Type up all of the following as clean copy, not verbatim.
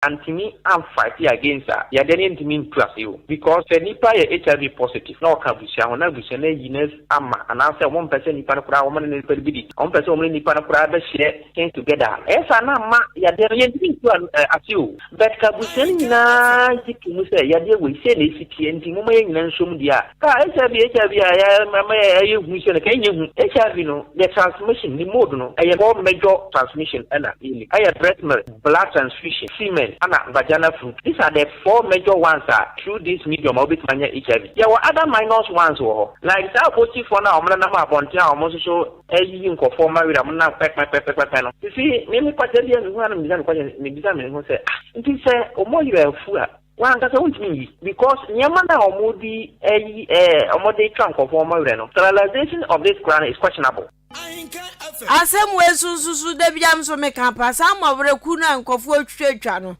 Antumi amfight against a, yadeɛ no ntumi ntu ase o, because sɛ nipa yɛ HIV positive na ɔka abusua ho na abusua no ayi no ama, anaasɛ wɔn mpɛ sɛ nipa no koraa wɔn ne nipa no bi di, wɔn mpɛ sɛ wɔn ne nipa no koraa bɛhyɛ things together, ɛyɛ saa na ama yadeɛ no yɛntumi ntu ase o. But ka abusua no nyinaa gye to mu sɛ yadeɛ wɔ sei na esi tie, nti mo ma yɛn nyinaa nsom deɛ a, ka HIV a yɛ ama yɛ hu sɛ no ka ɛnyɛ hu. HIV no, the transmission the mode no, ɛyɛ four major transmission, ɛna ɛyɛ breast milk, blood transfusion, semen, ana vaginal fluid. These are the four major ones a through this medium a wobɛtumi anya HIV. Yɛwɔ other minor ones wɔ hɔ, like saa apotifoɔ no a wɔn nenam abɔnten a wɔn nso so ayiyi nkɔfoɔ ma wira, wɔn nam pɛpɛpɛpɛpɛ no sisi mímí kwakyɛ bi a mi hu ano, mibisa mi kwakyɛ, mibisa mi ho sɛ, ah, nti sɛ wɔn yerɛ afu a, wankasa wontumi nyi, because nneɛma no a wɔn de ayi wɔn de twa nkɔfoɔ ma werɛ no, sterilization of this koraa is questionable. Asɛm wei nso da bia nso meka pa saa mmɔwerɛku no a nkɔfoɔ twitwatwa no,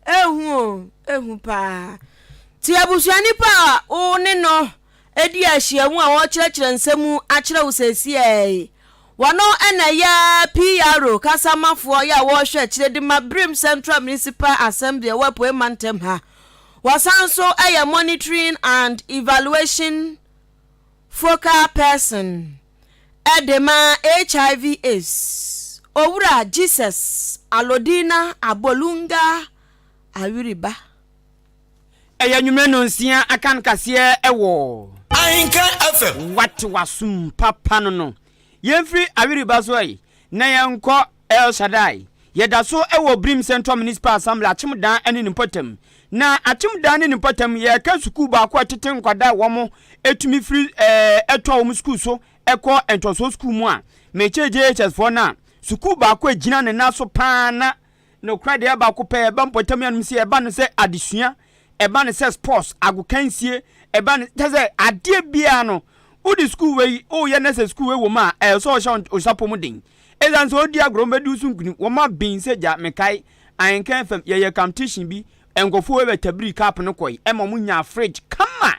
ehu o, ehu paa. Ti abusua, nipa a wo ne no edi ahyiamu a wɔrekyerɛkyerɛ nsɛm akyerɛ wo sɛsiɛ, wɔno ɛna yɛ PRO kasamafoɔ yɛ a wɔrehwɛ akyerɛ de ma Birim Central Municipal Assembly ɛwɔ Apuei Mantam ha. Wɔsan nso ɛyɛ monitoring and evaluation focal person ɛde ma HIV AIDS, Owura Jesus Alodina Abolunga Awiriba. Ɛyɛ nnwumire no 6 aka no kaseɛ ɛwɔ Ahenka FM. Wate wasum papa no, yɛmfiri Awiriba so yi na yɛnkɔ El Shaddai. Yɛda so ɛwɔ Birim Central Municipal Assembly, Akyemdan ne ne mpɔtam. Na Akyemdan ne ne mpɔtam, yɛka sukuu baako a tete nkwadaa a wɔn etumi firi ɛtoa wɔn sukuu so ɛkɔ ntɔsoɔ sukuu mu a mekyɛ JHS foɔ no a, sukuu baako a gyina ne nan so paa na nokora deɛ baako pɛ ɛba mpɔtam yanom sɛ ɛba no sɛ adesua, ɛba no sɛ sports agokansie, ɛba no kyɛ sɛ adeɛ biara no, wode sukuu wei woyɛ na sɛ sukuu wei wɔ mu a, ɛyɛ sɛ ɔhyɛ ɔsapɔ mu den, ɛsiane sɛ ɔdi agorɔ mbɛdi so nkunim. Wɔn aben sɛ gya. Mekae Ahenkan Fam yɛyɛ competition bi, nkɔfoɔ wei bɛtabiri cup no kɔe ɛma wɔn nya fridge kama.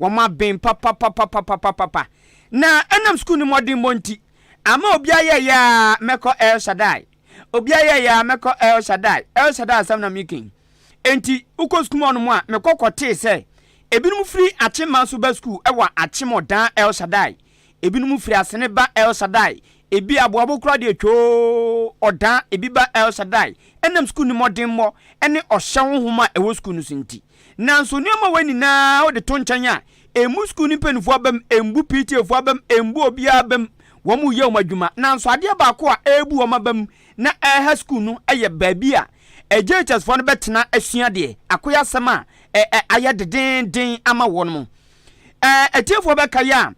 Wɔn aben papapapapapapa na ɛnam sukuu no mmɔden nti ama obiara yɛ yɛ a mɛkɔ El Shaddai, obiara yɛ yɛ a mɛkɔ El Shaddai, El Shaddai asɛm na meeking. Enti wokɔ sukuu mu ɔnom a, mekɔ kɔtee sɛ ebinom firi Akyema nso ba sukuu ɛwɔ Akyem Ɔdan El Shaddai, ebinom firi Asene ba El Shaddai, ebi aboabo kora deɛ twoo Ɔdan, ebi ba El Shaddai, ɛnam sukuu no mmɔdenmmɔ ɛne ɔhyɛ honhom a ɛwɔ sukuu no so nti. Nanso nneɛma wɔ nyinaa wode to nkyɛn a, emu sukuu no mpanimfoɔ abam, embu PTA foɔ abam, embu obiara abam. Wɔn mu yɛ wɔn adwuma, nanso adeɛ baako a ɛrebu wɔn abam na ɛreha sukuu no yɛ baabi a JHS foɔ no bɛtena asua deɛ akoyɛ asɛm a ɛ ayɛ dedenden ama wɔn mo. Atiefoɔ bɛka yɛ a,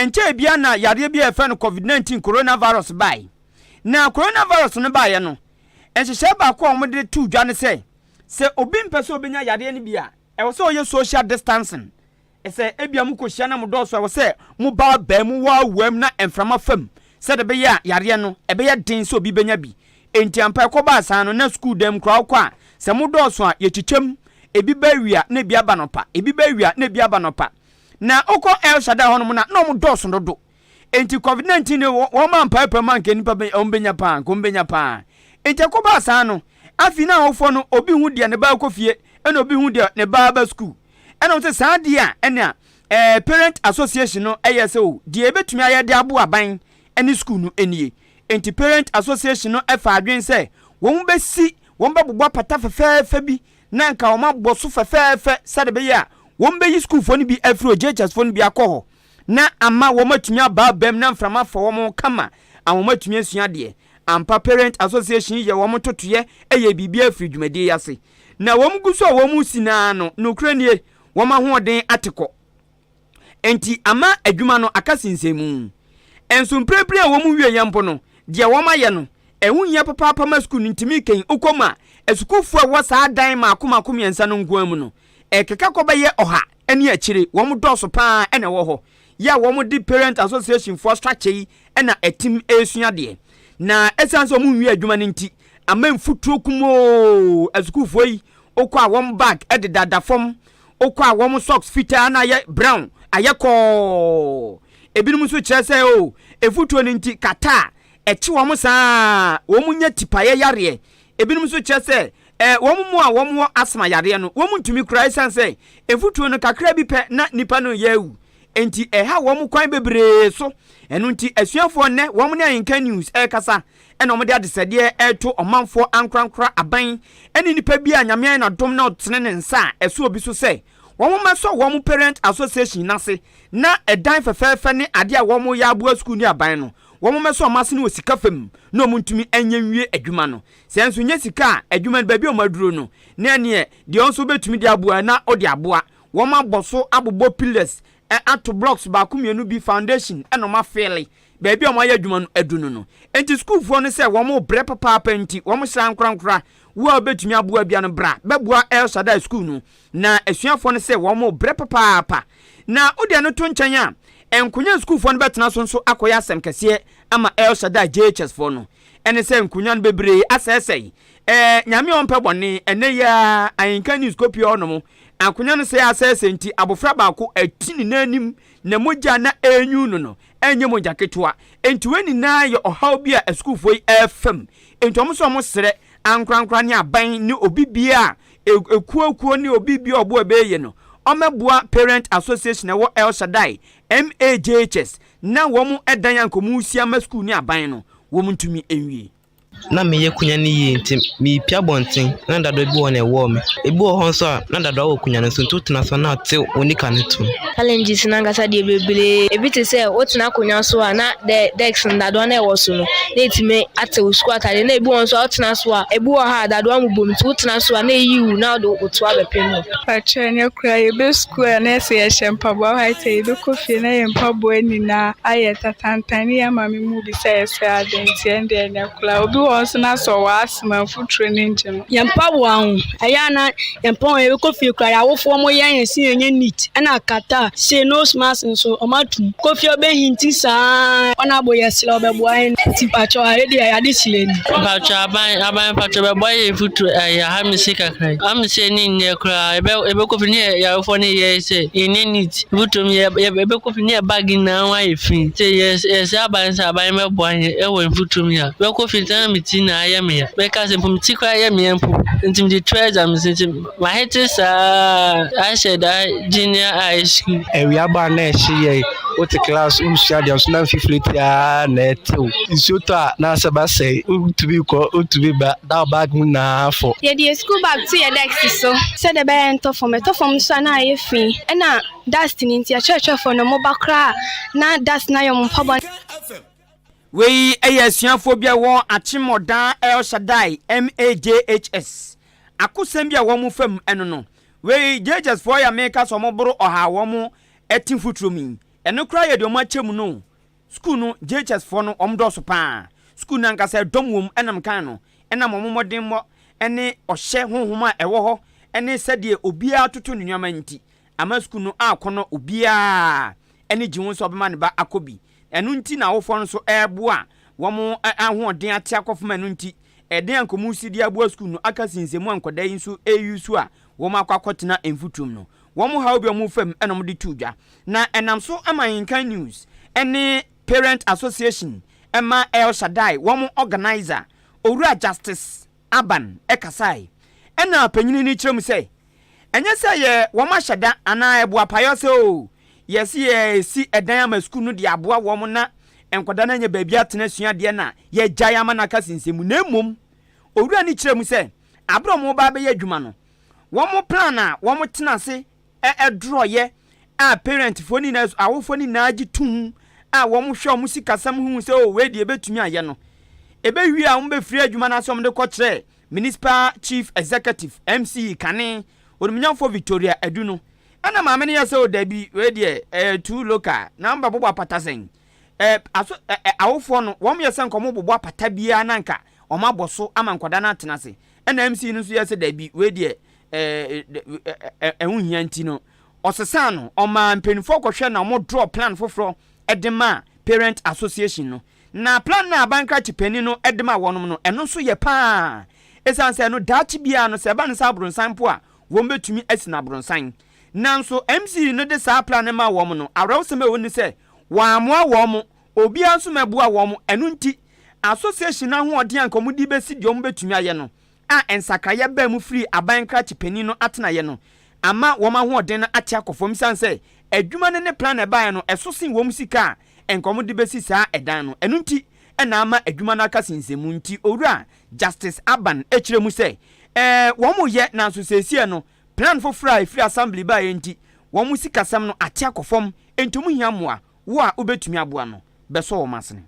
nkyɛn bia na yareɛ bi a yɛfrɛ no COVID-19, coronavirus bae. Na coronavirus no baeɛ no, nhyehyɛe baako a wɔde to dwa ne sɛ obi mpɛ sɛ obɛnya yareɛ no bi a, ɛwɔ sɛ ɔyɛ social distancing. Sɛ ebia mo kɔhyia na mo dɔɔso a, ɛwɔ sɛ mo ba baa mu wɔ awuam na mframa fam, sɛde ɛbɛyɛ a yareɛ no ɛbɛyɛ den sɛ obi bɛnya bi. Enti ampa ɛkɔbaa saa no, na sukuu dan mu koraa wokɔ a, sɛ mo dɔɔso a, yɛkyekyɛm, ebi ba awia na ebi aba nɔpa, ebi ba awia na ebi aba nɔpa. Na wokɔ El Shaddai hɔnom na ɔmo dɔɔso dodo. Enti COVID-19 no, wɔn ma mpaepa mu anka nipa bɛ wɔn bɛnya paa, nka wɔn bɛnya paa. Enti ɛkɔbaa saa no, afei na awofoɔ no, obi hu deɛ ne ba kɔ fie ɛna obi hu deɛ ne ba ba sukuu. Ɛna wɔn sɛ saa deɛ a, ɛna parent association no ɛyɛ sɛ o, deɛ ebɛtumi ayɛ de abo aban ɛne sukuu no nie. Enti parent association no ɛfa adwene sɛ wɔn bɛsi, wɔn bɛbobɔ apata fɛfɛɛfɛ bi na nka wɔn abɔ so fɛfɛɛfɛ, sɛde bɛyɛ a wɔn bɛyi sukuufoɔ no bi afiri o JHS foɔ no bi akɔ hɔ na ama wɔn atumi aba abam na mframa fa wɔn kama a wɔn atumi asua adeɛ. Ampa, parent association yɛ wɔn totoyɛ, ɛyɛ biribi afiri dwumadie yi ase na wɔn gu so a wɔn si naa no. Nokura nie, wɔn ahoɔden ate kɔ, nti ama adwuma no aka sinsɛn nso mprempren a wɔn wie yɛn mpo no, deɛ wɔn ayɛ no ɛho hia papaapa ma sukuu no. Ntumi kɛn wokɔ mu a, asukuufoɔ a ɛwɔ saa dan mmaako mmaako mmiɛnsa no nko mu no, ɛkeka kɔ bɛyɛ 100 ne akyire. Wɔn dɔɔso paa ɛna ɛwɔ hɔ yɛ a wɔn de parent association foɔ structure yi ɛna ɛtim ɛresua deɛ. Na ɛsiane sɛ wɔn nwie adwuma no nti, ama mfuturo kumoo. Asukuufoɔ yi, wokɔ a, wɔn bag ɛdedada fam. Wokɔ a, wɔn socks fitaa na ayɛ brown, ayɛ kɔɔ. Ebinom nso kyerɛ sɛ o efutuo no nti kata a ɛkye wɔn saa, wɔn nya tipaeɛ yareɛ. Ebinom nso kyerɛ sɛ Wɔn mu a wɔwɔ asthma yareɛ no, wɔntumi koraa ɛsiane sɛ mfuturo no kakra bi pɛ na nipa no reyɛ awu. Enti ɛha wɔn kwan bebree so. Ɛno nti asuafoɔ nnɛ wɔn ne Ahenkan News rekasa ɛna wɔde adesɛdeɛ reto ɔmanfoɔ ankorankora, aban ne nipa bi a Nyame ayɛ no adom na ɔtene ne nsa a ɛso obi so sɛ wɔn mmɛsɔ wɔn Parent Association no ase na ɛdan fɛfɛɛfɛ ne adeɛ a wɔreyɛ aboa sukuu ne aban no wɔn mmɛsɔ wɔn ase no wɔ sika fam na wɔn ntumi nyɛ nwie adwuma no. Sɛ nso nyɛ sika a adwuma no baabi a wɔn aduro no na ɛneɛ deɛ wɔn nso bɛtumi de aboa na wɔde aboa. Wɔn abɔ so abobɔ pillars ato blocks baako mmienu bi foundation ɛna wɔn afeele baabi a wɔn ayɛ adwuma no adu no no. Enti sukuufoɔ no sɛ wɔn rebrɛ papaapa nti wɔn hyɛ ankorankora wo a wobɛtumi aboa bia no bra bɛboa El Shaddai sukuu no. Na asuafoɔ no sɛ wɔn rebrɛ papaapa. Na wode ɛno to nkyɛn a, nkonya a sukuufoɔ no bɛtena so nso akɔyɛ asɛm kɛseɛ ama El Shaddai JHS foɔ no. Ɛne sɛ nkonya no bebree asɛesɛe. Ɛɛ, Nyame a ɔmpɛ bɔne, ɛnnɛ yi ara Ahenka News kɔpue hɔ nom, akonya no sɛe asɛesɛe nti abofra baako ati ne nan anim na mogya a na ɛrenwu no no ɛnyɛ mogya ketewa. Enti wei nyinaa yɛ ɔhaw bi a asukuufoɔ yi ɛrefa mu. Enti wɔn nso wɔsrɛ ankorankora ne aban ne obi biara a ekuo kuo ne obi biara a ɔboa ɛbɛyɛ no ɔmmɛboa Parent Association a ɛwɔ El Shaddai MAJHS na wɔn dan a nka wɔresi ama sukuu ne aban no wɔn ntumi nwie. Na meyɛ kunya no yie nti merepue abɔnten na dadoa bi wɔ hɔ na ɛwɔɔ me. Ebi wɔ hɔ nso a na dadoa wɔ kunya no so nti wotena so a na ate wo nika no tom. Challenges no ankasa deɛ bebree. Ebi te sɛ wotena akonnwa so a na dɛ desk no dadoa no a ɛwɔ so no na etumi ate wo sukuu atade na ebi wɔ hɔ nso a wotena so a ebi wɔ hɔ a dadoa mmobɔ mu nti wotena so a na eyi wo na wode wo to abɛpem hɔ. Pakyɛ ɛnyɛ koraa yɛbɛ sukuu a na ɛsɛ yɛhyɛ mpaboa white a yɛbɛkɔ fie na yɛn mpaboa nyinaa ayɛ tatantan ne yɛn maame mu bisa yɛ sɛ adɛn nti ɛnde ɛnyɛ koraa. Obi wɔ hɔ nso na sɛ ɔwɔ asthma a mfuturo no ngye no. Yɛn mpaboa ho, ɛyɛ a na yɛn mpaboa yɛbɛkɔ fie koraa yɛn awofoɔ wɔn yɛ yɛn se yɛnyɛ neat ɛna kata se nose mask nso wɔn atum kɔ fie ɔbɛhinti saa wɔn abɔ yɛ srɛ ɔbɛboa yɛn nti mpakyɛw ayɛ deɛ yɛade srɛ ni. Mpakyɛw aban aban mpakyɛw bɛboa yɛ mfuturo ɛyɛ ha me se kakra yi ha me se ani nyɛ koraa yɛbɛ yɛbɛkɔ fie ne yɛ yarefoɔ ne yɛ sɛ yɛnyɛ neat. Mfuturo mu yɛ yɛ yɛbɛkɔ fie ne yɛ bag nyinaa ho ayɛ fi. Sɛ yɛ yɛsrɛ aban sɛ aban mmɛboa yɛn wɔ mfuturo mu yi a, mɛkɔ fie nti na me ti nyinaa ayɛ me ya. Mɛka sɛ mpo me ti koraa yɛ me ya mpo nti mede to exams nti mahete saa ahyɛ da junior high school. Awia bɔ a na ɛhye yɛn, wote class wosua adeɛ nso na mfifire tiaa na ɛte wo. Nsuo tɔ a na asɛm asɛe, wontumi nkɔ wontumi mma na wo bag mu nyinaa afɔ. Yɛde yɛn sukuu bag to yɛn desk so sɛdeɛ ɛbɛyɛ a ɛntɔ fam. Ɛtɔ fam nso a na ayɛ fi. Ɛna dust no nti, akyerɛkyerɛfoɔ no wɔba koraa a na dust no ayɛ wɔn mpaboa. Wei yɛ asuafoɔ bi a wɔwɔ Akyemmɔdaa El Shaddai MAJHS akosɛm bi a wɔn fa mu ɛno no. Wei JHS foɔ yɛ meka sɛ wɔn boro ɔha a wɔn te mfuturo mu yi. Ɛno koraa yɛ deɛ wɔn akyɛ mu no. Sukuu no JHS foɔ no wɔn dɔɔso paa. Sukuu no ankasa ɛdɔm wɔ mu ɛnam kan no ɛnam wɔn mmɔdenmmɔ ne ɔhyɛ honhom a ɛwɔ hɔ ne sɛdeɛ obiara toto ne nneɛma nti ama sukuu no akɔnnɔ obiara ani gye ho sɛ ɔbɛma ne ba akɔ bi. Ɛno nti na awofoɔ no nso reboa wɔn ahoɔden ate akɔ fam ɛno nti ɛden a nka wɔresi de aboa sukuu no aka sinsɛmu a nkwadaa yi nso reusu a wɔn akɔ akɔtena mfutuom no. Wɔn haw bi a wɔn fam na wɔde too dwa. Na ɛnam so ma Nkan News ne Parent Association ma El Shaddai wɔn organiser Owura Justice Aban kasae. Ɛna panyin no kyerɛ mu sɛ, ɛnyɛ sɛ ɛyɛ wɔn ahyɛ da anaa ɛboapayɔ sɛ oo yɛse yɛresi ɛdan ama sukuu no de aboa wɔn na nkwadaa no anya baabi atena asua adeɛ na yɛagyae ama no aka sensɛn mu na mmom owura no kyerɛ mu sɛ abere a wɔreba abɛyɛ adwuma no wɔn plan a wɔtena ase drɔeɛ a parent foɔ no nyinaa awofoɔ no nyinaa gye tom a wɔhwɛ wɔn sikasɛm hu sɛ oh wei deɛ ɛbɛtumi ayɛ no ɛbɛwie a wɔbɛfiri adwuma no ase wɔde kɔkyerɛ municipal chief executive MCE kane onimnyamfoɔ Victoria Adu no ɛna maame no yɛ sɛ oh dabi wei deɛ ɛyɛ too local na wɔbɛbobɔ apata sɛn ɛ aso ɛ awofoɔ no wɔn yɛ sɛ nka wɔbobɔ apata biara na nka wɔn abɔ so ama nkwadaa no atena ase ɛna MC no nso yɛ sɛ dabi wei deɛ ɛho hia nti no, ɔsesaa no. Ɔmaa mpanimfoɔ kɔhwɛ na wɔn draw plan foforɔ de maa Parent Association no. Na plan no a aban krakye panin no de maa wɔn no, ɛno nso yɛ paa. Ɛsiane sɛ ɛno daakye biara no, sɛ ɛba no sɛ abronsan mpo a, wɔn bɛtumi asi no abronsan. Nanso MC no de saa plan no maa wɔn no, awerɛhosɛm a ɛwɔ mu ne sɛ, wɔammoa wɔn, obiara nso mmɛboa wɔn. Ɛno nti, association no ahoɔden a anka wɔde bɛsi deɛ wɔbɛtumi ayɛ no, a nsakraeɛ baa mu firii aban krakye panin no atenaeɛ no ama wɔn ahoɔden no ate akɔ fam esiane sɛ adwuma no ne plan a ɛbaeɛ no ɛso sen wɔn sika a nka wɔde bɛsi saa ɛdan no. Ɛno nti na ama adwuma no aka sensɛnmu nti Owura Justice Abban kyerɛ mu sɛ ɛɛ wɔn reyɛ nanso seesei no plan foforɔ a ɛfiri Assembly baeɛ nti wɔn sikasɛm no ate akɔ fam enti wɔn hia mmoa. Wo a wobɛtumi aboa no bɛsɔ wɔn asene.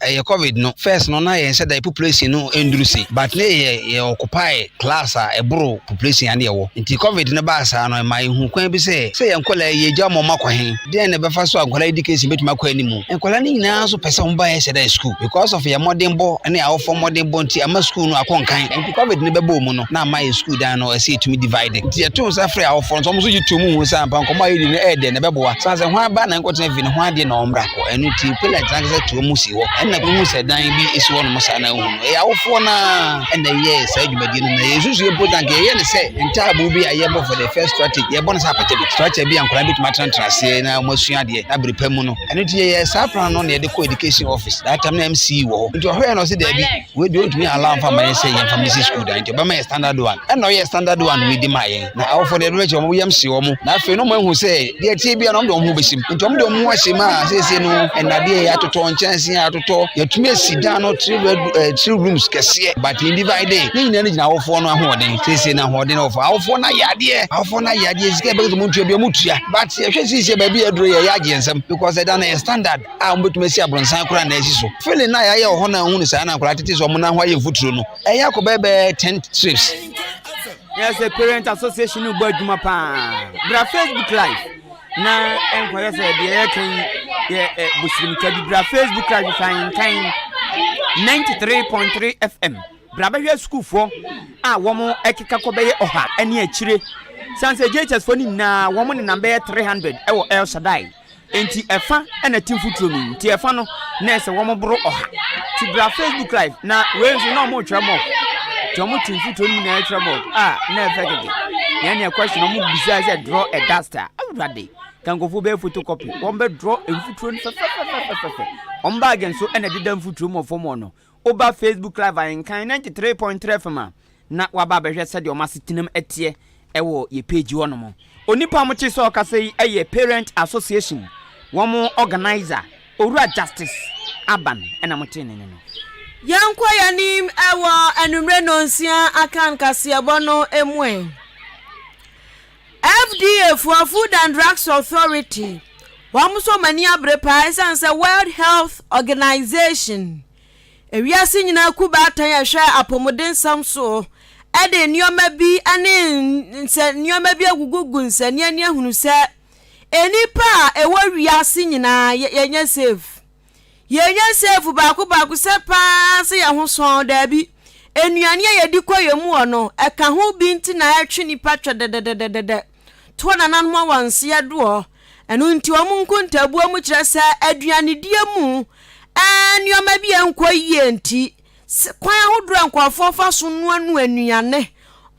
Ɛyɛ covid no first no na yɛn sɛ da population no nduru se but ne yɛ yɛ occupy class a ɛboro population a ne yɛwɔ nti covid no baa saa no ɛma yɛhu kwan bi sɛ sɛ yɛn nkwadaa yi yɛgya wɔn akɔ he deɛn na ɛbɛfa so a nkwadaa education bɛtumi akɔ anim nkwadaa no nyinaa nso pɛ sɛ wɔn ba yɛ sɛ da school because of yɛn mmɔdenbɔ ne awofoɔ mmɔdenbɔ nti ama school no akɔ nkan nti covid no bɛbɔɔ mu no na ama yɛ school dan no ɛsɛ yɛtumi divide nti yɛto nsa frɛ awofoɔ nso wɔn nso gye to mu hu sɛ ampa nkɔmmɔ a yɛdi no ɛyɛ dɛ na ɛbɛboa san sɛ hwan ba na nkɔtena fi no ho adeɛ na ɔmmra kɔ ɛno nti parents ankasa to mu si hɔ ɛna mehu sɛ dan bi si hɔ nom saa na ehu no ɛyɛ awofoɔ no ara ɛna ɛyɛ saa dwumadie no na yɛsusu mpo tanka yɛyɛ no sɛ ntaaboo bi a yɛbɔ for the first strategy yɛbɔ no sɛ apata bi structure bi a nkwadaa bɛtumi atenatena aseɛ na wɔn asua adeɛ na bere pa mu no ɛno nti yɛyɛ saa plan no na yɛde kɔ education office that time na MC wɔ hɔ nti ɔhwɛɛ no ɔse daabi wei deɛ ɔntumi allow mfa ma yɛn sɛ yɛmfa mmɛsi school dan nti ɔbɛma yɛ standard one ɛna ɔyɛ standard one wei de maa yɛn na awofo deɛ ɛbɛkyɛ wɔn yam hye wɔn na afei no wɔn ahu sɛ deɛ ɛteɛ bia na wɔn de wɔn ho bɛsim nti wɔn de wɔn ho ahyɛ mu a seesei no nnadeɛ yɛ atotɔ nkyɛnse atotɔ yɛtumi asi dan no three bed eh, three rooms kɛseɛ but yɛn divide ne nyinaa no gyina awofoɔ no ahoɔden seesei no ahoɔden no wɔfɔ awofoɔ no ayɛ adeɛ awofoɔ no ayɛ adeɛ sika ɛbɛkɛ sɛ wɔn ntua bi wɔn tua but yɛhwɛ seesei baabi yɛ duro yɛ yɛ agye nsɛm because ɛdan no yɛ standard a wɔbɛtumi asi abrɔnsan koraa na asi so. Feeling no a yɛayɛ wɔ hɔ no a wohu no saa na nkwadaa tete sɛ wɔn nan ho ayɛ mfuturo no, ɛyɛ akɔ bɛyɛ bɛyɛ ten trips. Yɛ sɛ parent association no bɔ adwuma paa. Bra Facebook live na nkɔyɛ sɛ deɛ yɛka yi yɛ ɛ bosirimka bi. Bra Facebook live hwehwɛ Ahenkan 93.3 FM. Bra bɛhwɛ sukuufoɔ a wɔn ɛkeka kɔ bɛyɛ ɔha ne akyire. San sɛ JHS foɔ no nyinaa wɔn nenam bɛyɛ 300 ɛwɔ El Shaddai. Enti ɛfa na ɛte mfuturo mu yi nti ɛfa no na ɛsɛ wɔn boro ɔha ti bra Facebook live na wei nso na wɔn retwerɛ mock nti wɔn te mfuturo no mu na ɛretwerɛ mock a na ɛfɛ kɛkɛ na ɛne question wɔn bisa sɛ draw a duster awurade kankofo bɛyɛ photocopy wɔn bɛ draw mfuturo no fɛfɛfɛfɛfɛ wɔn baage nso ɛna ɛdeda mfuturo mu wɔ fam hɔ no woba Facebook live a nkan 93.3 FM a na waba abɛhwɛ sɛdeɛ wɔn asetenam teɛ wɔ yɛ page hɔ nom. Onipa a wɔte sɛ ɔkasa yi yɛ Parent Association wɔn organiser, Owura Justice Aban na motee ne nne no. Yɛnkɔ yɛn anim wɔ anwummere nnɔnsia akan kaseɛbɔ no mu ɛ. FDA foɔ, Food and Drugs Authority, wɔn nso wɔn ani abere paa ɛsiane sɛ World Health Organization Ewiase nyinaa kuw baatan a ɛhwɛ apɔmudensɛm so de nneɛma bi ne nsɛ nneɛma bi agugugu nsania ani ahunu sɛ nnipa a ɛwɔ wiase nyinaa yɛnyɛ safe. Yɛnyɛ safe baako baako sɛ paa sɛ yɛn ho sɔn daabi. Nnuane a yɛdi kɔ yɛn mu wɔ no, ɛka ho bi nti na ɛtwe nnipa twɛ dɛdɛdɛdɛdɛ. Toɔ nananom awanseɛ doɔ. Ɛno nti wɔn nkontabuo mu kyerɛ sɛ aduanedie mu nneɛma bi a ɛnkɔ yie nti, kwan ahodoɔ a nkurɔfoɔ fa so noanoa nnuane,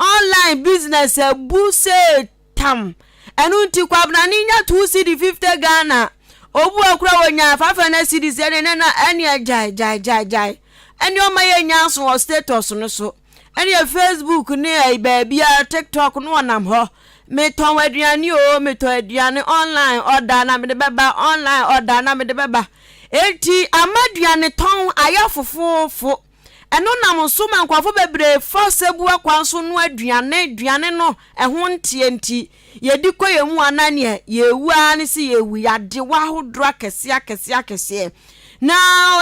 online business abu sɛ tam. Ɛno nti kwabenane nya 2 cedi 50 Ghana, obu a kora wɔnya 500 cedis ɛne ne na ɛne gyae gyae gyae gyae. Ɛne ɔma yɛ nya aso wɔ status no so. Ɛneɛ Facebook ne ɛyi baabiara TikTok no ɔnam hɔ. Metɔn aduane o, metɔn aduane online order na mede bɛba, online order na mede bɛba. Enti ama aduane tɔn ayɛ fofoofo. Ɛno nam so ma nkurɔfo bebree fa sɛbua kwan so noa aduane, aduane no ɛho nteɛ nti yɛdi kɔ yɛn mu a na neɛ yɛrewu ara ne sɛ yɛrewu, yadewa ahodoɔ akɛseɛ akɛseɛ akɛseɛ. Na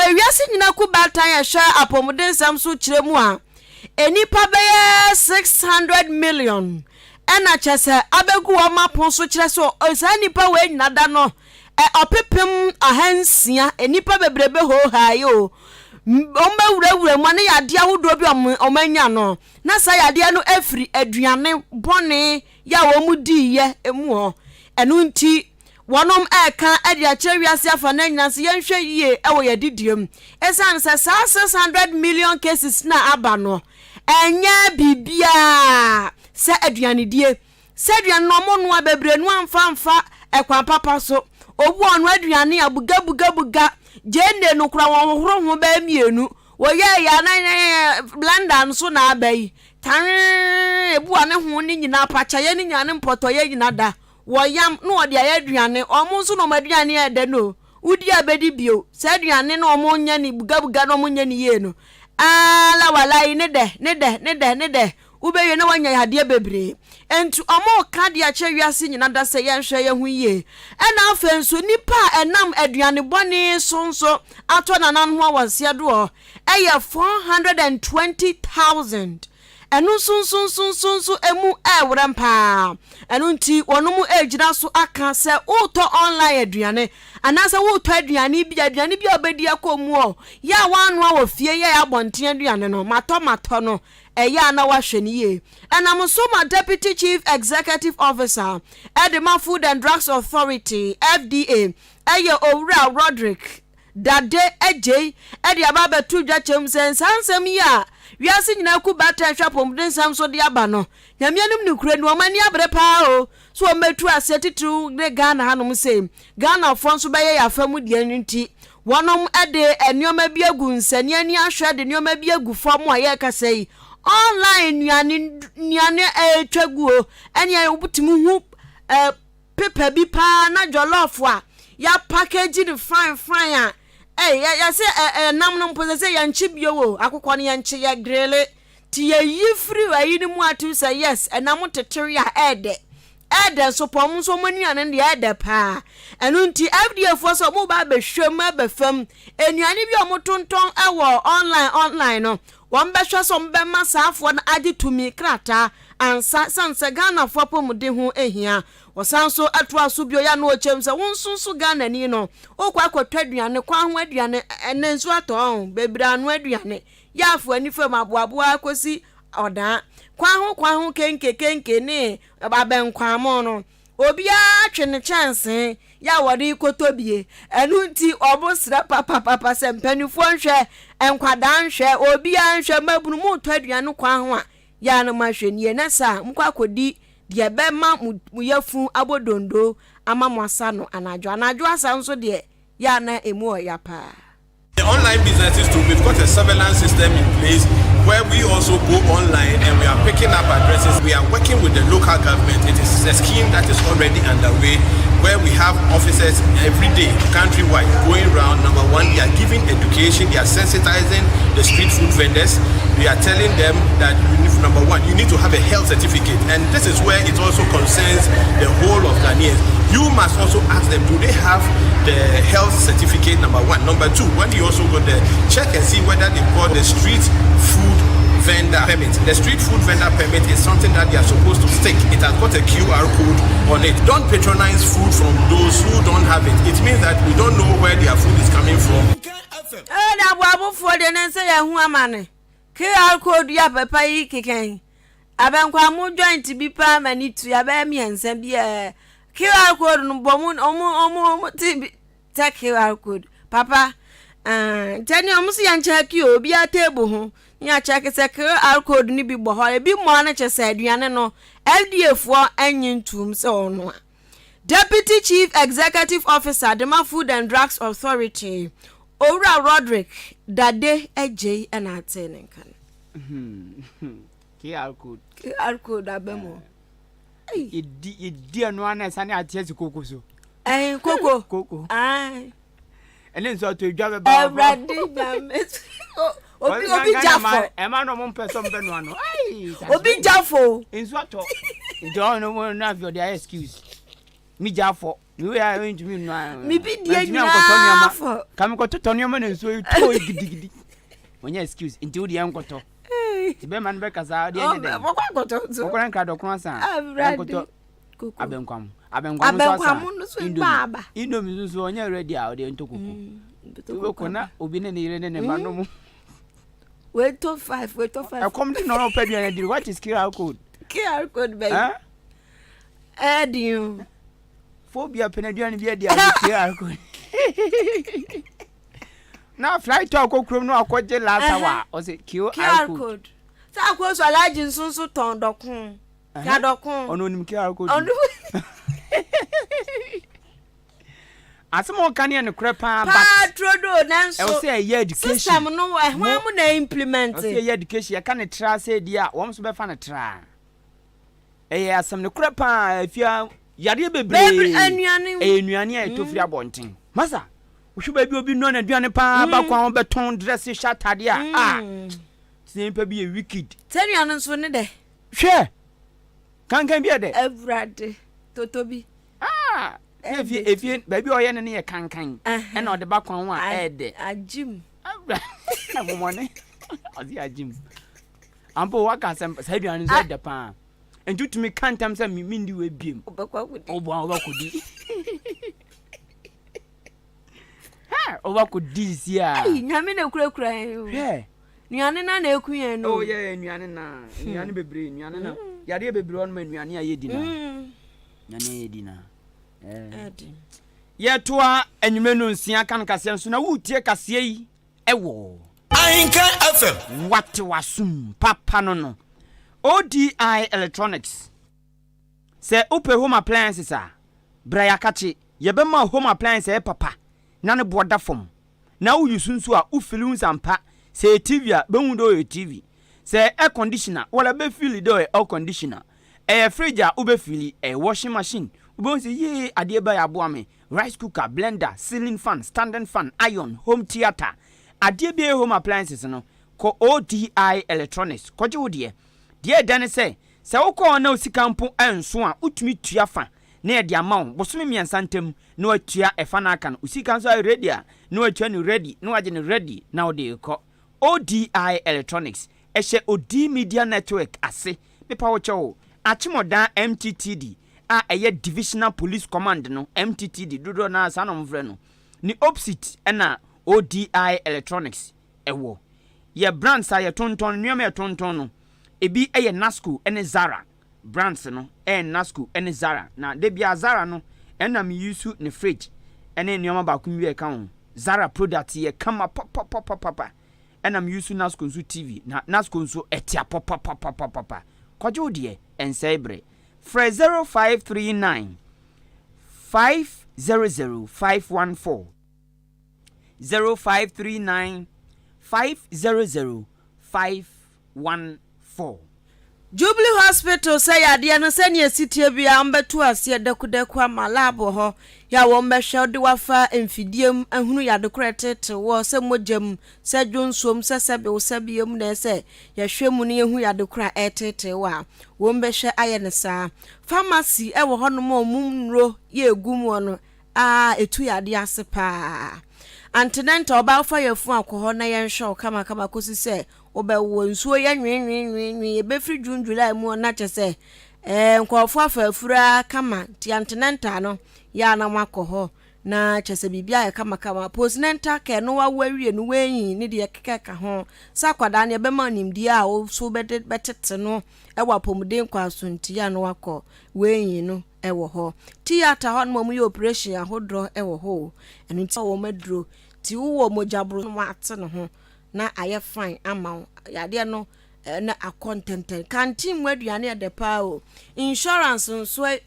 ewiase nyina ku baatan a ɛhwɛ apɔmudensɛm so kyerɛ mu a, nnipa bɛyɛ 600 million ɛna kyɛ sɛ abɛgu wɔn apon so kyerɛ sɛ saa nnipa wei nyina da no ɔpepem ahansia nnipa bebrebe hoohaa yi o wɔn bɛwurawura mu ne yadeɛ ahodoɔ bi a wɔn anya no na saa yadeɛ no afiri aduane bɔne yɛ a wɔn diiɛ mu hɔ ɛno nti Wɔnom reka de akyerɛ wiase afanaa nyinaa sɛ yɛnhwɛ yie wɔ yɛn adidie mu. Ɛsiane sɛ saa 600 million cases no a aba no, ɛnyɛ biribiara sɛ aduanedie. Sɛ aduane no wɔnoa bebree no amfa amfa ɛkwan papa so. Obi wɔ ɔnoa aduane a bugabugabuga, gyeene no koraa wɔnhohoro ho bɛyɛ mmienu. Wɔyɛɛ yɛ a na blender nso na aba yi. Tanwee ebu a ne ho ne nyinaa pakyaeɛ ne nyinaa ne mpɔtɔeɛ nyinaa da. Wɔyam na wɔde ayɛ aduane. Wɔn nso na wɔn aduane yɛ dɛ no. Wodi a bɛdi bio. Saa aduane no wɔnyɛ no bugabuga na wɔnyɛ no yie no, aala walai ne dɛ, ne dɛ, ne dɛ, ne dɛ. Wobɛwie na woanya yadeɛ bebree. Enti wɔreka de akyerɛ wiase nyina da sɛ yɛnhwɛ yɛn ho yie. Ɛna afei nso nnipa a ɛnam aduane bɔne so nso atɔ nanan ho awɔnseɛ doɔ yɛ 420,000. Ɛno nso nso nso nso nso ɛmu ɛɛwerɛm paa. Ɛno nti wɔnom ɛregyina so aka sɛ wotɔ online aduane anaasɛ wotɔ aduane bi aduane bi a wobɛdi akɔ mu ɔ yɛ a woanoa wɔ fie yɛ abɔnten aduane no matɔ matɔ no ɛyɛ a na wahwɛ no yie. Ɛnam so ma Deputy Chief Executive Officer de ma Food and Drugs Authority, FDA, yɛ Owura Roderick Dade Adjei de aba abɛto dwa kyɛm sɛ saa nsɛm yi a wiase nyinaa ku baatan hwɛ apɔmuden nsɛm so de aba no, Nyame anim nokorɛ ni, wɔn ani abere paa o sɛ wɔn bɛtu aseɛ titiriw ne Ghana hanom sei. Ghanafoɔ nso bɛyɛ yɛn afa mu deɛ nti wɔnom de nneɛma bi agu nsania ani ahwɛ de nneɛma bi agu fam a yɛrekasa yi online nnuane nnuane ɛretwa guo ɛne wotumi hu ɛɛ pepa bi paa na jollof a yɛapackage no fine fine a ɛy yɛsɛ ɛnam no mpo sɛ sɛ yɛnkye bio o akokɔ no yɛnkye yɛ grele Nti yɛyi firi ayi no mu ato sɛ yes ɛnam tetere a ɛɛdɛ ɛɛdɛ nso pɔ ɔmo nso ɔmo anuane no deɛ ɛɛdɛ paa ɛno nti FDA foɔ sɛ ɔmo ba abɛhwɛ mu abɛfam nnuane bi a ɔmo tontɔn ɛwɔ online online no wɔn bɛhwɛ sɛ ɔmo bɛma saa foɔ no agye tumi krataa ansa sane sɛ Ghanafoɔ apɔmuden ho ehia wɔsan so ɛtoa so bio yɛ ano ɔkyɛm sɛ wo nso nso Ghanani no wokɔ akɔtɔ aduane kwan ho aduane ɛnɛ nsuo atɔ ɔn bebree ano aduane Yaafo ani fam aboaboa ara kosi ɔdaa. Kwan ho kwan ho kenke kenke ne abɛnkwaamo no, obiara twe ne kyɛnsee yɛ a wɔde rekɔtɔ bie. Ɛno nti wɔsrɛ papapapa sɛ mpanimfoɔ nhwɛ, nkwadaa nhwɛ, obiara nhwɛ, mmabunu moretɔ aduane kwan ho a, yɛ a na moahwɛ nie na saa a mokɔ akɔdi deɛ ɛbɛma mo yafunu abɔ dondoo ama mo asa no anadwo. Anadwo asa nso deɛ, yɛ a na ɛmu ɔya paa. The online businesses too, we've got a surveillance system in place where we also go online and we are picking up addresses. We are working with the local government. It is a scheme that is already underway where we have officers every day, countrywide, going round. Number one, they are giving education, they are sensitizing the street food vendors. We are telling them that, you need, number one, you need to have a health certificate. And this is where it also concerns the whole of Ghanaians. You must also ask them, do they have the health certificate, number one. Number two, when you also go there, check and see whether they've got the street food vendor permit. The street food vendor permit is something that they are supposed to stick. It has got a QR code on it. Don't patronize food from those who don't have it. It means that we don't know where their food is coming from. Ɛna aboabofoɔ deɛ ne nsɛ yɛn ho amane. QR code yi a papa yi keka yi, abɛnkwamo joint bi paa ma ne tu abɛyɛ mmiɛnsa bi a QR code no bɔ mu ɔmo ɔmo ɔmo te bi sɛ QR code papa ɛɛ nti ɛne ɔmo so yɛn kyɛke o obiara table ho ne yɛakyɛke sɛ QR code no bi bɔ hɔ ebi mmɔ no kyɛ sɛ aduane no FDA foɔ ɛnye ntum sɛ ɔnoa. Deputy Chief Executive Officer de ma Food and Drugs Authority, Owura Roderick Dade Adjei na atee ne nka no. QR code. QR code aba mu. Yɛdi yɛdi ɛno ara na ɛsane ate asi koko so. Ɛn koko. Koko. Ɛn. Ɛne nso ato edwa bɛba. Awurade nyame. Obi obi gyafo. Ɛma na ɔmo mpɛ sɛ ɔmo bɛ noa no. Obi gyafo. Nsu atɔ. Nti ɔno mo na afei ɔde ayɛ excuse. Mi gyafo. Mi wei a ntumi nnoa. Mi bi die nyinaa fɔ. Ka mi kɔtotɔ nneɛma na nsuo yi tɔ gidigidi. Wɔnyɛ excuse nti wo deɛ nkɔtɔ. Nti bɛrima no bɛkasa ɔdeɛ nyɛ dɛ. Wɔkɔ akɔtɔ nso. Wɔkɔ nkra dɔkono asa. Awurade. Abɛnkwamu. Abɛnkwamu nso asa. Indomie. Indomie nso so ɔnyɛ ready a ɔde ntɔ koko. Wobɛkɔ na obi ne ne yere ne ne mma nom. Wei 5, wei 5. Ɛkɔm de na ɔpɛ aduane di. What is QR code? QR code bɛyi. Ɛɛdin o. Phobia pɛ n'aduane bi adi a QR code. Na flight a ɔkɔ kurom na wakɔgye last hour ɔsɛ QR code. Sɛ akɔ so alaagye nso nso tɔn dɔko. Ka dɔko. Ɔno onim QR code. Ɔno. Asɛm a ɔka no yɛ nokorɛ paa but. Paa turodoo nanso. Ɛwɔ sɛ yɛyɛ education. System no ɛhwan mu na implement. Ɛwɔ sɛ yɛyɛ education yɛka no traa sɛ deɛ a wɔn nso bɛfa no traa. Ɛyɛ asɛm nokorɛ paa afia yadeɛ bebree. Ɛyɛ nnuane a yɛtɔ firi abɔnten. Masa wohwɛ baabi obi noa n'aduane paa ba kwan ho bɛtɔn dress hyɛ atadeɛ a ah sɛ nipa bi yɛ wicked. Sɛ nnuane nso ne dɛ. Hwɛ kankan bi yɛ dɛ. Awurade toto bi. Ah efie efie baabi a ɔyɛ no no yɛ kankan ɛna ɔde ba kwan ho a ɛyɛ dɛ. Agyim. Mɔmɔne ɔde agyim. Ampa waka asɛm saa aduane nso ɛdɛ paa. Nti wotumi ka ntam sɛ mendi wei biem. Wobɛkɔ akɔdi. Woboa wobɛkɔdi. Wobɛkɔdi sisi a. Ayi nyame na ekurakura yɛn o. Hwɛ. Nnuane na na eku yɛn no. Oh yeah, nnuane na. Nnuane bebree, nnuane na. Yadeɛ bebree wɔ no ma nnuane a yɛdi na. Nnuane a yɛdi na. Yɛtoa anwummerɛ no nsia kan kaseɛ nso na woretie kaseɛ yi ɛwɔ. Ahenka FM. Wate w'asom papa no no. ODI Electronics. Sɛ wopɛ home appliances a, bra yɛakakye. Yɛbɛma wo home appliance a ɛyɛ papa na ne boɔ da fam. Na wo use nso a, wo fili hu sɛ ampa sɛ ɛyɛ TV a, bɛhu dɛ ɔyɛ TV. Sɛ ɛyɛ air conditioner, wala bɛ fili dɛ ɔyɛ air conditioner. Ɛyɛ fridge a, wobɛ fili. Ɛyɛ washing machine, wobɛhu sɛ yee adeɛ bɛyɛ aboa me. Rice cooker, blender, ceiling fan, standing fan, iron, home theatre. Adeɛ biara ɛyɛ home appliances no, kɔ ODI Electronics kɔgye wo deɛ. Deɛ ɛdɛ ne sɛ, sɛ wokɔ hɔ na wo sika mpo nso a, wotumi tua fa na yɛde ama wo bosome mmiɛnsa ntam na watua ɛfa no aka no. Wo sika nso ayɛ ready a, na watua no ready, na wagye no ready na wode rekɔ. ODI Electronics, ɛhyɛ Odi Media Network ase. Mepa wo kyɛw, Akyemɔdan MTTD a ɛyɛ Divisional Police Command no, MTTD dodoɔ no ara saa na wɔfrɛ no, ne opsit na ODI Electronics wɔ. Yɛ brands a yɛtontɔn, nneɛma a yɛtontɔn no, ebi yɛ Nasco ne Zara. Brands no yɛ Nasco ne Zara. Na da biara Zara no ɛna me use ne fridge ne nneɛma baako bi a ɛka ho. Zara product yɛ kama papapapapa. Ɛna me use Nasco nso TV. Na Nasco nso ɛte apɔ papapapapa. Kɔgye wo deɛ, ɛnsɛe bere. Frɛ 0539 500 514. 0539 500 514. Jubilee Hospital sɛ yadeɛ no sɛnea ɛsi teɛ biara wɔbɛto aseɛ dakudaku ama lab wɔ hɔ yɛ a wɔbɛhwɛ wode wafa mfidie mu ahunu yade korɔ ɛteete woɔ sɛ mogya mu sɛ dwonsuom sɛ sɛbe wo sɛbeɛ mu na ɛsɛ yɛhwɛ mu na yɛhu yade korɔ a ɛteetee wo a wɔbɛhwɛ ayɛ no saa. Pharmacy ɛwɔ hɔnom a wɔn nnuro yɛ ɛgu mu no a ɛtu yadeɛ ase paa. Antenatal ɔbaa wofa yafunu akɔ hɔ na yɛnhwɛ wo kamakama kɔsi sɛ wobɛwo. Nsuo yɛ nwenwenwenwen ɛbɛfiri June July mu na kyɛ sɛ ɛɛ nkurɔfoɔ afa afuru ara kama nti antenatal no yɛ a na moakɔ hɔ na kyɛ sɛ biribi ayɛ kamakama. Postnatal care no wawo awie no woayi ne deɛ ɛkeka ho sɛ akwadaa no yɛbɛma nimdeɛ a wo so bɛtete no wɔ apɔmuden kwan so nti yɛ a na wakɔ woayi no wɔ hɔ. Theatre hɔ nom a wɔyɛ operation ahodoɔ wɔ hɔ o. Ɛno nti wɔn aduro. Nti wowɔ mogya boro no ate ne ho na ayɛ fine ama wo. Yadeɛ no na akɔ ntɛntɛn. Canteen mu aduane yɛ dɛ paa o. Insurance nso yɛ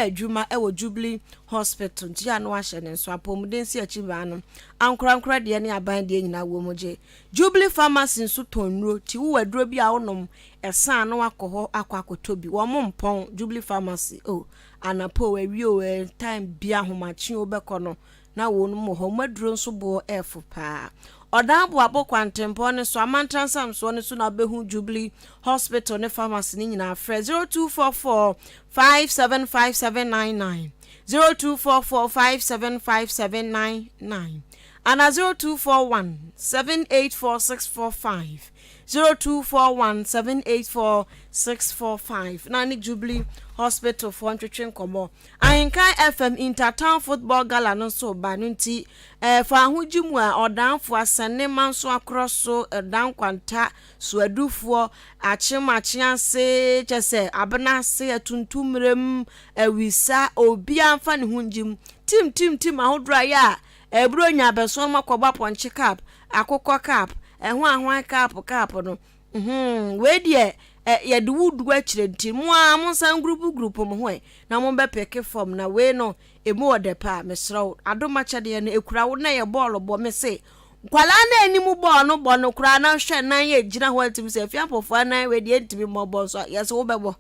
adwuma wɔ Jubilee Hospital nti yɛ a na wahyɛ ne nso. Apɔmuden si akyi baa no. Ankorankora deɛ ne aban deɛ nyinaa wɔ mu gye. Jubilee Pharmacy nso tɔn nnuro nti wowɔ aduro bi a wonom Ɛsa a na wakɔ hɔ akɔ akɔtɔ bi. Wɔn mpɔn Jubilee Pharmacy oh, anapa o, awia o, eh, time bi ahomakye o wobɛkɔ no na wɔn wɔ hɔ. Wɔn aduro nso boɔ ɛɛfo paa. Ɔdan Boabo kwantempɔn no so, Amantra nsamsoɔ no so na wobɛhu Jubilee Hospital ne pharmacy no nyinaa. Frɛ 0244 575799, 0244 575799 anaa 0241 784645. 0241 784 645 na ne Jubilee Hospital foɔ ntwetwe nkɔmmɔ. Ahenkan FM Inter-Town Football Gala no nso reba no nti eh, fa ahodzi mu a ɔdanfo asɛne manso akorɔ so ɛdan kwanta soadufoɔ akyem akyease kyɛ sɛ abena ase atuntummerem awisa obiara mfa ne ho ngyim tim tim tim ahodoɔ a yɛ a ɛburo nya abɛso no makɔbɔ apɔnkye cup akokɔ cup, ɛho ahwan cup cup no, mm-hmm, wei deɛ Ɛ yɛde wo du akyire nti mo ara monsan ngurupu gurupu mo ho ɛ na mombɛpeke fam na wei no ɛmu ɔdɛ paa mesrɛ wo adom akyɛdeɛ no ɛkura wo na ɛyɛ bɔɔlo bɔ mese nkwadaa no anim bɔɔl no bɔ no koraa na hwɛ nan yɛ gyina hɔ atumi sɛ afia mpɔfoɔ nan wei deɛ ntumi mmɔ bɔɔl so yɛse wobɛbɔ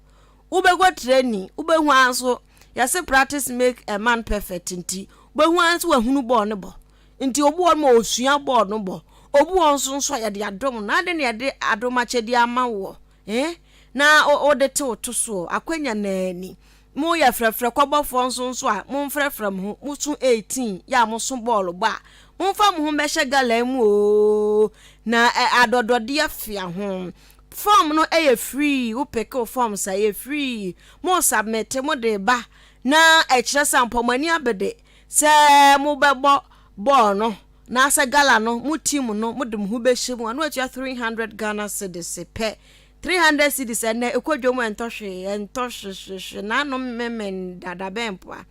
wobɛkɔ training wobɛhu ara nso yɛse practice make a man perfect nti wobɛhu ara nso wahunu bɔɔl no bɔ nti obi wɔ no ma ɔsua bɔɔl no bɔ obi wɔ nso nso a yɛde adom no ade na yɛde adom akyɛdeɛ ama woɔ eh na wode te wo to soɔ akwanya naani mo yɛ frɛfrɛ kɔbɔfoɔ nso nso a momfrɛfrɛ mo ho moso 18 yɛ a moso bɔɔl bɔ a momfa mo ho bɛhyɛ gala mu oo na adɔdɔdeɛ fea ho Form no yɛ free, wo peke wo forms a ɛyɛ free, mo submit mo de ba na ɛkyerɛ sɛ ampa mo ani abede sɛ mo bɛbɔ bɔɔl no na sɛ gala no mo team no mo de mo ho bɛhyɛ mu a na watua 300 Ghana cedis pɛ. 300 cedis ɛnɛ ɛkɔ dwom ɛntɔ hwee ɛntɔ hwehwehwe na ano memen dada bɛn mpoa.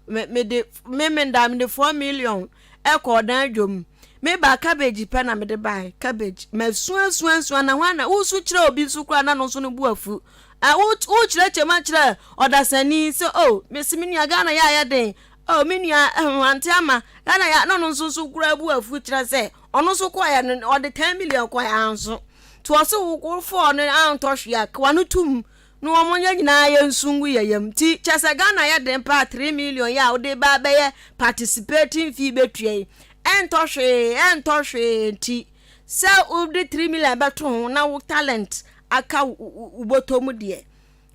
Me mede me menda mede 4 million ɛkɔ ɔdan dwom me ba cabbage pɛ na mede bae cabbage masuasuasua na hwan na wosu kyerɛ obi nso koraa na no nso no bu afu wokyerɛkyerɛ mu akyerɛ ɔdasani sɛ o oh, mesi me nua Ghana yɛ ayɛ den o oh, me nua ante ama Ghana yɛ na ɔno nso nso koraa bu afu kyerɛ sɛ ɔno nso kɔɛ no ɔde 10 million kɔɛ anso to ɔse wo fɔɔ no antɔ hwee a wano tum No wɔn yɛ nyinaa yɛ nsu ngu yɛ yam nti kyɛ sɛ Ghana yɛ den paa 3 million yi a wode ba bɛyɛ participating fee bɛtua yi ɛntɔ hwee ɛntɔ hwee nti sɛ wode 3 million bɛto ho na wo talent aka wo bɔtɔ mu deɛ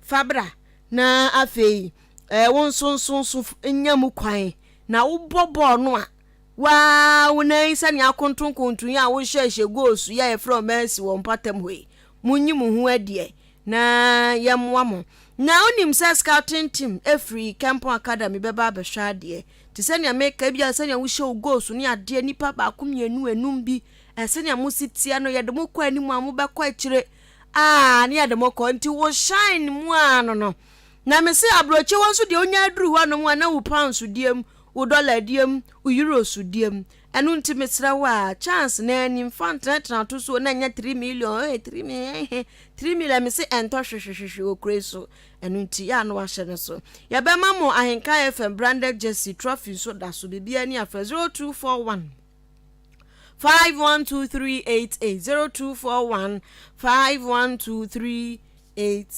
fa bra na afei eh, wo nso nso nso nya mu kwan na wobɔ bɔɔl no a waa wo nan sɛnea akontonkonton yi a wohyɛhyɛ goals yi a yɛfrɛ wɔn Mercy wɔ mpatam hɔ yi monyi mo ho adiɛ na yɛmmoa mo. Na wonim sɛ scouting team firi Kempon Academy bɛba abɛhwɛ adeɛ. Te sɛnea meka ebia sɛnea wohyɛ wo goals ne adeɛ nipa baako mmienu enum bi sɛnea mo si teɛ no yɛde mo kɔ anim a mobɛkɔ akyire a ne yɛde mo kɔ nti wo shine mu a no no. Na me se aburokyi hɔ nso deɛ wonya aduru hɔ nom a na wo pounds deɛ mu wo dollar deɛ mu wo euros deɛ mu Ɛno nti mesrɛ wo a, chance no ara ni, mfa ntenatena to so na ɛnyɛ 3 million, eh, 3 million, eh, 3 million, mese ɛntɔ hwehwehwehwe wɔ kuro yi so. Ɛno nti, yɛ a na wahyɛ no so. Yɛbɛma mo Ahenka FM branded jersey, trophy nso da so, biribiara ni afrɛ 0241 512388, 0241 512388.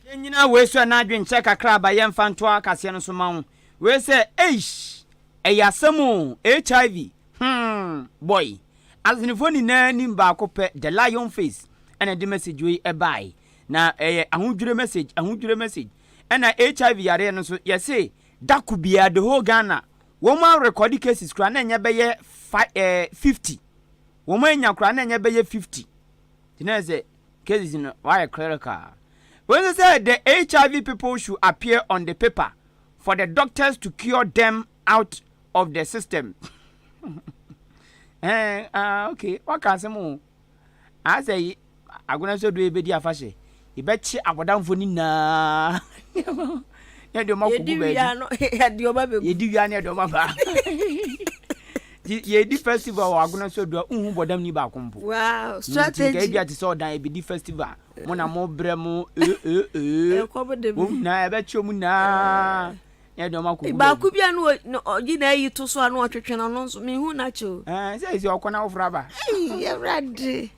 Yɛnnyina wei so ɛna adwenkyerɛ kakra aba yɛmfa ntoa kaseɛ no so ma wo. Wei sɛ eish! Ɛyɛ asɛm oo, HIV, hmm, boy. Asenefoɔ nyinaa nim baako pɛ, the lion face, ɛna ɛde message wei ɛbae. Na ɛyɛ ahodwire message, ahodwire message. Ɛna HIV yareɛ no nso, yɛse dako biara, the whole Ghana, wɔn a rekɔde cases koraa na ɛnyɛ bɛyɛ fi, eh, 50. Wɔn anya koraa na ɛnyɛ bɛyɛ 50. Nti na ɛsɛ cases no, wɔayɛ clerical. Wei nso sɛ the HIV people should appear on the paper for the doctors to cure them out of the system eh, ah, okay waka asɛm o asɛ yi agona sɛ do yɛbɛdi afahyɛ yɛbɛkye abɔdamfoɔ no nyinaa na ɛde ɔma kɔgu baabi yɛdi wia ne ɛde ɔma ba yɛdi festival wɔ agona sɛ do a wohu bɔdam ni baako mpo wow strategy nti nka ebi a te sɛ ɔdan yɛbɛdi festival mo na mo brɛ mo ee ee ee ɛkɔm de wɔn nyinaa ɛbɛkye wɔn nyinaa na ɛde wɔn akɔgu baako bi a no ɔgye na ayi to so a no ɔtwetwe no no nso mehu n'akyɛ o ɛɛ sɛ ɛsɛ ɔkɔ na woforo aba ɛwurade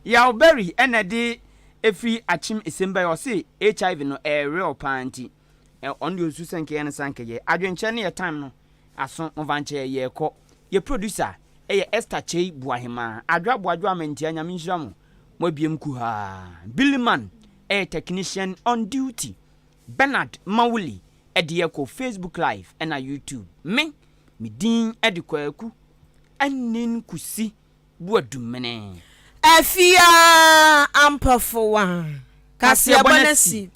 yaw berry ɛna ɛde efiri akyem esem bɛyɛ ɔse hiv no ɛyɛ real paa nti ɔno deɛ osu sɛ nkɛyɛ no sa nkɛyɛ adwenkyerɛ no yɛ time no Aso momfa nkyɛ yɛ yɛkɔ. Yɛ producer yɛ Esther Kyei Boahemaa. Adwoa Boadwoa Amantia Nyame nhyira mo. Mo abiem kuhaa. Billy Man yɛ technician on duty. Bernard Mawuli de yɛ kɔ Facebook live ɛna YouTube. Me, me din de Kwaku Anin Kusi Boadumene. Afia Ampofo wa. Kaseɛbɔ no asi.